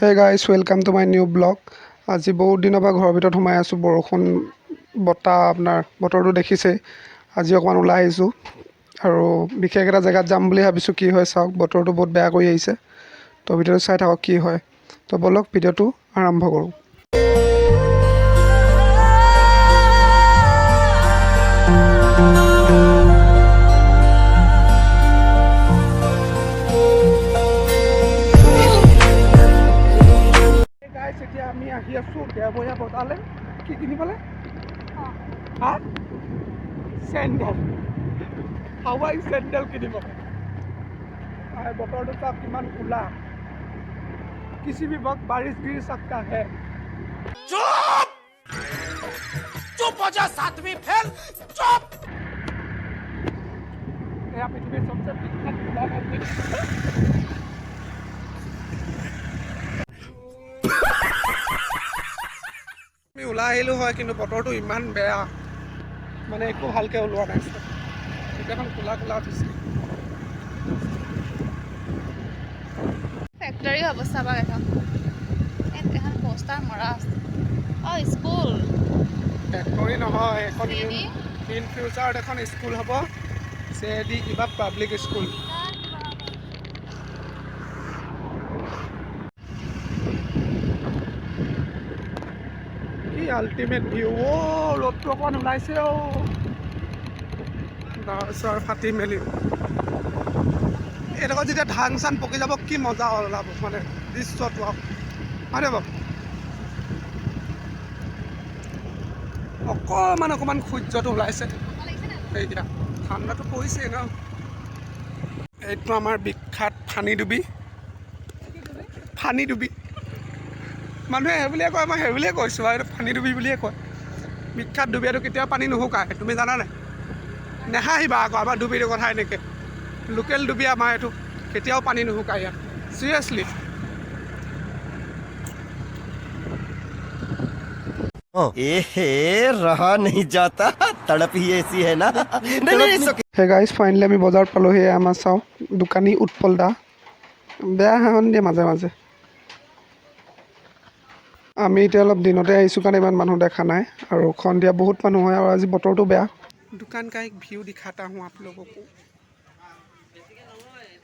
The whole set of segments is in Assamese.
Hey guys, welcome to my new vlog. আজি বহুত দিনৰ পৰা ঘৰৰ ভিতৰত সোমাই আছোঁ। বৰষুণ, বতাহ, আপোনাৰ বতৰটো দেখিছেই। আজি অকণমান ওলাই আহিছোঁ আৰু বিশেষ এটা জেগাত যাম বুলি ভাবিছোঁ। কি হয় চাওক। বতৰটো বহুত বেয়া কৰি আহিছে। তো ভিডিঅ'টো চাই থাকক কি হয়। তো ব'লক, ভিডিঅ'টো আৰম্ভ কৰোঁ। গাইছ, এতিয়া আমি আহি আছোঁ দেওবৰীয়া বজাৰলৈ। কি কিনিবলৈ? হা, চেণ্ডেল, হাৱাই চেণ্ডেল কিনিব। আৰু বতৰটো চাওক কিমান কোলা। किसी भी वक्त बारिश गिर सकता है। चुप हो जा, सातवीं फेल, चुप। এয়া পৃথিৱীৰ सबसे বিখ্যাত কোলা মন্দিৰ। আমি ওলাই আহিলোঁ হয়, কিন্তু বতৰটো ইমান বেয়া, মানে একো ভালকৈ ওলোৱা নাই। গোটেইখন কোলা কোলা উঠিছে। ফেক্টৰী হ'ব চাবা। এখন এখন পোষ্টাৰ মৰা আছে। অঁ, স্কুল। ফেক্টৰী নহয় এখন। CD? In ফিউচাৰত এখন স্কুল হ'ব, চে ডি কিবা পাব্লিক স্কুল। কি আল্টিমেট ভিউ অ'! ৰ'দটো অকণমান ওলাইছে অ'। ডাৱৰ চাৱৰ ফাটি মেলি এইডোখৰত যেতিয়া ধান চান পকি যাব, কি মজা ওলাব মানে দৃশ্যটো আৰু, হয়নে বাৰু? অকণমান অকণমান সূৰ্যটো ওলাইছে। এতিয়া ঠাণ্ডাটো পৰিছে ন। এইটো আমাৰ বিখ্যাত ফানী ডুবি। ফানী ডুবি মানুহে সেই বুলিয়ে কয়, মই সেই বুলিয়ে কৈছোঁ আৰু। এইটো ফানী ডুবি বুলিয়ে কয়। বিখ্যাত ডুবি এইটো, কেতিয়াও পানী নুশুকায়। তুমি জানানে? নেহাঁহিবা আকৌ আমাৰ ডুবিটোৰ কথা এনেকৈ। লোকেল ডুবি আমাৰ এইটো, কেতিয়াও পানী নুশুকায় ইয়াত, চিৰিয়াছলি। एहे, रहा नहीं जाता, तड़प ही ऐसी है ना। नहीं नहीं, it's okay. Hey guys, finally আমি বজাৰত পালোহি। আমাৰ চাওঁ দোকানী উৎপল দা, বেয়া হাঁহন দিয়ে মাজে মাজে। আমি এতিয়া অলপ দিনতে আহিছোঁ কাৰণে ইমান মানুহ দেখা নাই আৰু সন্ধিয়া বহুত মানুহ হয়। আৰু আজি বতৰটো বেয়া। दुकान का एक व्यू दिखाता हूँ आप लोगों को।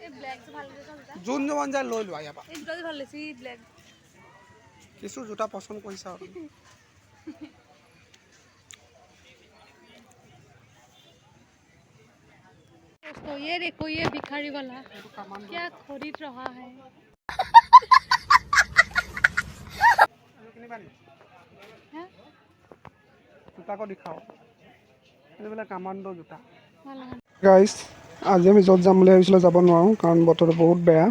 এই ব্লেকটো ভাল লাগিছে জোতা। যোন মন যায় লৈ লোৱা ইয়াৰ পৰা। এই জোতাটো ভাল লাগিছে, ব্লেক। কিছু জোতা পচন্দ কৰিছা আৰু তুমি। दोस्तों, ये देखो, ये भिखारी वाला এইটো কামান। क्या खरीद रहा है। আৰু কিনিবা নি? হা? জোতা को दिखाओ। এইবিলাক কামাণ্ডো জোতা। ভাল লগা। গাইজ, আজি আমি য'ত যাম বুলি ভাবিছিলোঁ যাব নোৱাৰোঁ, কাৰণ বতৰটো বহুত বেয়া।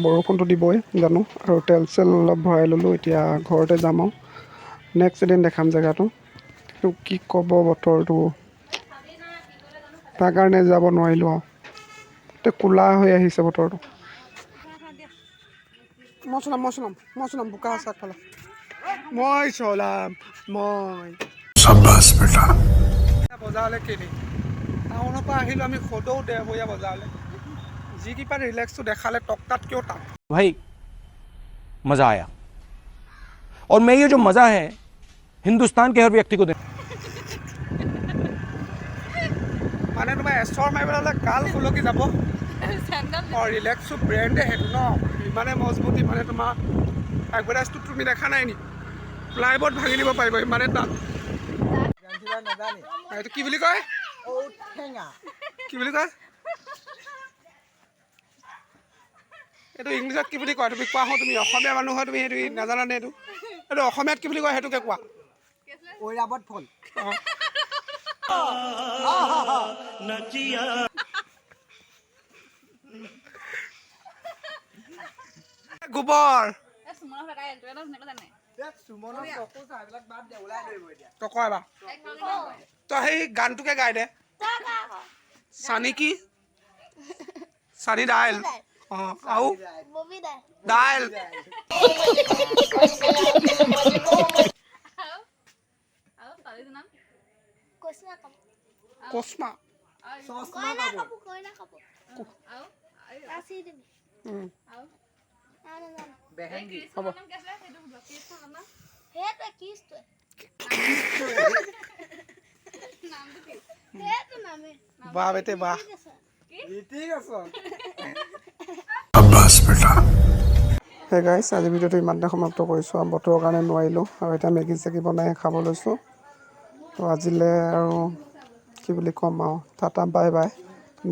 বৰষুণটো দিবই জানো। আৰু তেল চেল অলপ ভৰাই ল'লোঁ, এতিয়া ঘৰতে যাম আৰু নেক্সট এদিন দেখাম জেগাটো। কিন্তু কি ক'ব, বতৰটো, তাৰ কাৰণে যাব নোৱাৰিলোঁ আৰু। গোটেই ক'লা হৈ আহিছে বতৰটো। মই চলাম, মই চলাম, মই চলাম। বোকা আছে আগফালে। মই চলাম মই। शाबाश बेटा। বজাৰলৈ কেলৈ টাউনৰ পৰা আহিলোঁ আমি সদৌ দেওবৰীয়া বজাৰলৈ। যিকেইটা ৰিলেক্সটো দেখালে টকাতকৈও টান। भाई, मज़ा आया और मैं ये जो मज़ा है हिंदुस्तान के हर व्यक्ति को दे মানে তোমাৰ এচৰ মাৰিবলৈ হ'লে গাল সুলকি যাব। চেণ্ডেল। অঁ, ৰিলেক্সো ব্ৰেণ্ডে সেইটো ন। ইমানে মজবুত, ইমানে তোমাৰ এডভাৰটাইজটো তুমি দেখা নাই নি? প্লাইবৰ্ড ভাঙি দিব পাৰিব, ইমানে টান। এইটো কি বুলি কয়? কি বুলি কয় এইটো? ইংলিছত কি বুলি কয় তুমি কোৱা। হওঁ, তুমি অসমীয়া মানুহ হয়, তুমি সেইটো নাজানানে? এইটো অসমীয়াত কি বুলি কয় সেইটোকে কোৱা। ঐৰাৱত ফল। অঁ। গোবৰ। এই সুমনৰ এটা এইটো এটা ধুনীয়াকৈ জানে। তই ক এবাৰ। তই সেই গানটোকে গাই দে। চানি কি? চানি দাইল। অঁ, আৰু দাইল। আৰু ছোৱালীটোৰ নাম? কচমা। আৰু বেহেংগি। হ'ব। নাম কি আছিলে সেইটো সুধো, কিজখনৰ নাম? সেইটোৱে কিজটোৱে। নামটো কি? সেইটো নামে। বাহ বেটে বাহ। ঠিক আছে। ঠিক আছে। হে গাইছ, আজি ভিডিঅ'টো ইমানতে সমাপ্ত কৰিছোঁ আৰু বতৰৰ কাৰণে নোৱাৰিলোঁ আৰু এতিয়া মেগী চেগী বনাই খাব লৈছোঁ। তো আজিলৈ আৰু কি বুলি ক'ম আৰু, টাটা, বাই বাই।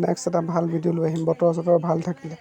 নেক্সট এটা ভাল ভিডিঅ' লৈ আহিম, বতৰ চতৰ ভাল থাকিলে।